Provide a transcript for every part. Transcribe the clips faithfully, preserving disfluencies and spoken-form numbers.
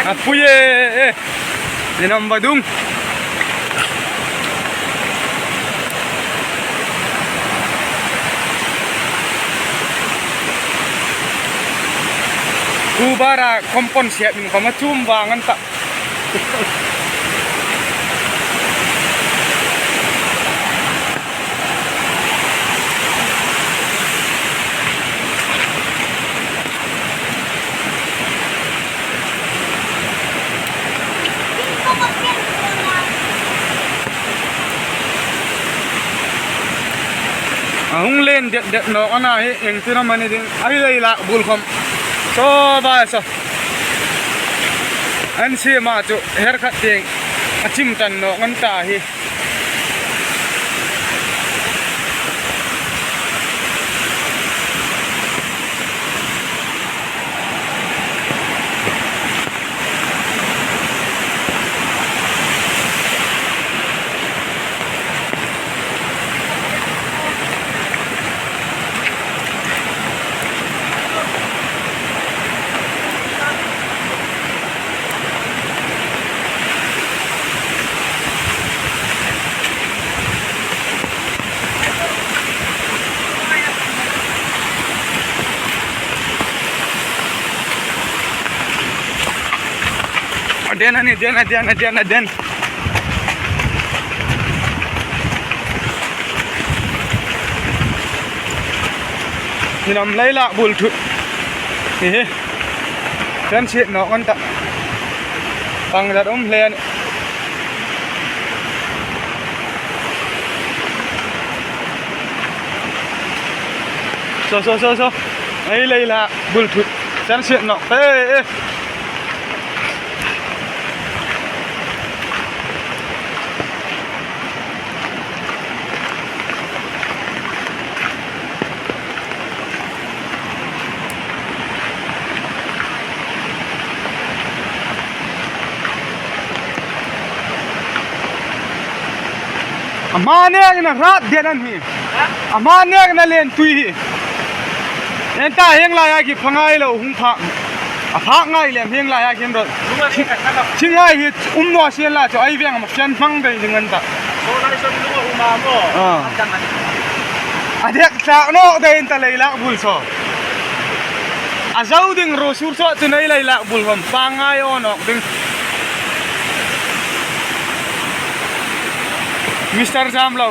A pui e, e. Ni nam ba dung. Ku bara kompon siap in kama chum vang an ta. A hung len det det nawk a na hi, ieng tina mani ding, a hi leilak bul khom. Saw ba saw. An siem a chu, her khat tieng a chim tan nawk an ta hi. A den a nih, den, a den, a den, a den. Ni nam leilak bul thut. Hi hi. Kan siet nawk an ta. Pang zat um hle a nih. Saw, saw, saw, saw. A hi leilak bul thut. Kan siet nawk. Hey, hey. A hma nek na rat den an hi. A hma nek na len tui hi. Enta hieng laia khi phangai lo hung phak. A phak ngai lem hieng laia khi ro. Thing, thinghai hi um naw sien la chu ei veng ma fian hmang dei ding an ta. Ah. A dek tlak nawk dei an ta leilak bul saw. A zo ding ro sur saw chu nei leilak bul hom pangai aw nawk ding. Mister Zamlo.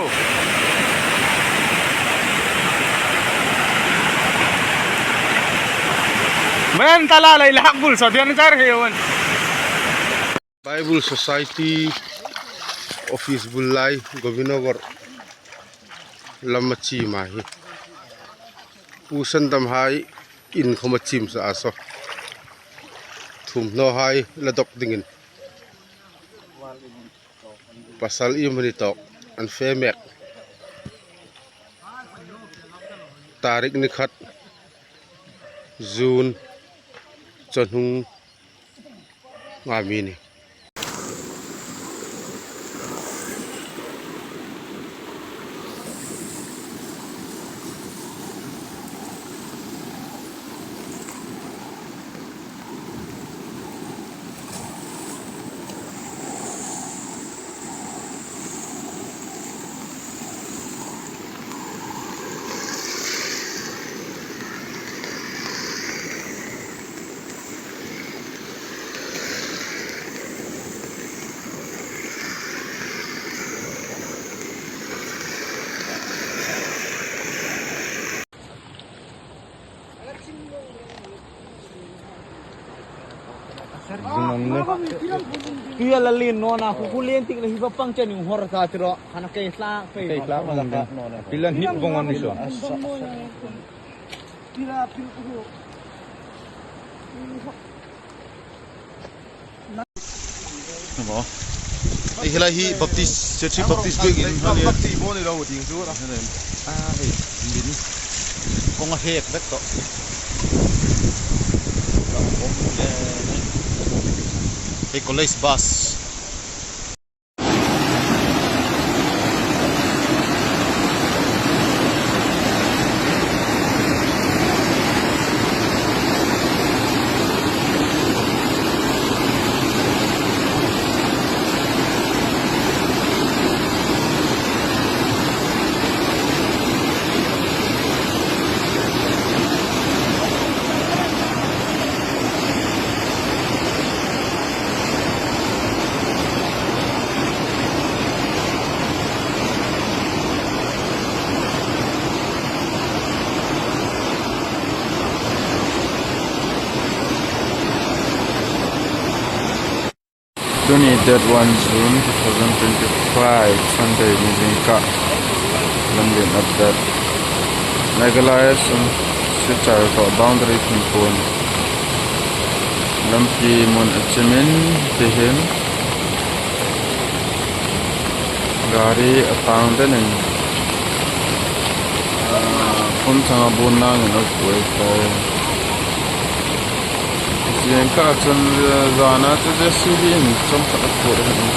Mani ta la leilak bul saw, tiang zar he un. Bible Society office bul lai, Gobinagar lam a chim a hi. Pu Sandamhai in khom a chim sa a saw. Thumhnaw hai la dok dingin. Pasal iemani tawk an fe mek. Tarik ni khat June, chawhnung nga mi ni. Zunam le. Tuia la lien naw na, khu khu lien tik le hi va pang chen hung hor ta tiro. Khana kei hlak, kei hlak vong ding. Pil an hip vong an ni saw. Ei, hi lai hi Baptist, Church Baptist biek in, hali. Baptist bo ni lo ding chu. Ah, hei, din. Kong a hek bek tawh. Hei, college bus. Tuni date one June two thousand twenty-five, Sunday ni zingkah lamlien update. Meghalaya sung Silchar tawh boundary thingpui lampi mun a chimin tihin gari a tang denin, ah, phun thanga bun nangin a buoi tai. Zingkah chun, eh, zana chu J C B in chawmkhat a phur a ni.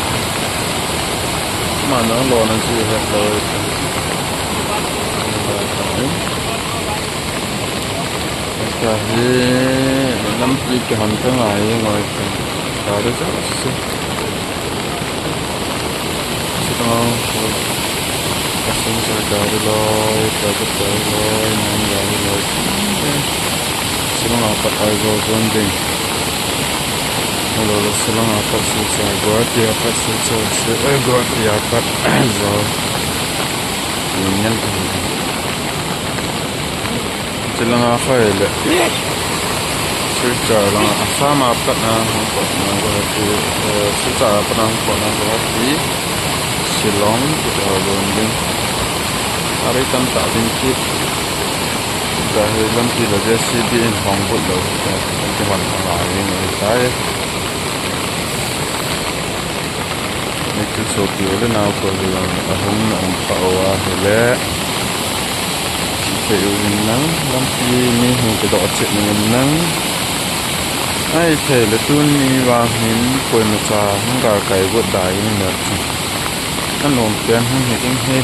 Mana lawna chu het lo. Ka hi lampi ki han ka ngai ngoi ka. Ka ri cha si. Silanga, ka Silchar gari loi, ka ka gari loi, nan gari loi. Silanga pat Aizawl zon ding. Hello, Silanga pat Silchar, Guwahati a pat Silchar, si, eh, Guwahati a pat Aizawl. Union. Silanga fai le. Silchar langa Assam a patna hung pawtna Guwahati, eh, Silchar a patna hung pawtna Guwahati, Shillong, Guwahati. A ri tam ta ding khi. Ka hi lampi la J C B in hawng but lo. Ka hi hon hawng a ring ei tai. Ni tu chu pi le nau ko le a hung na um kha o a hi le. Thei u in nang, lampi mi hung ke do chet ni in nang. Ai thei le tun ni vang hin poimaw cha hung gar kai got dai in le. An lawm pen hung hi ding hi.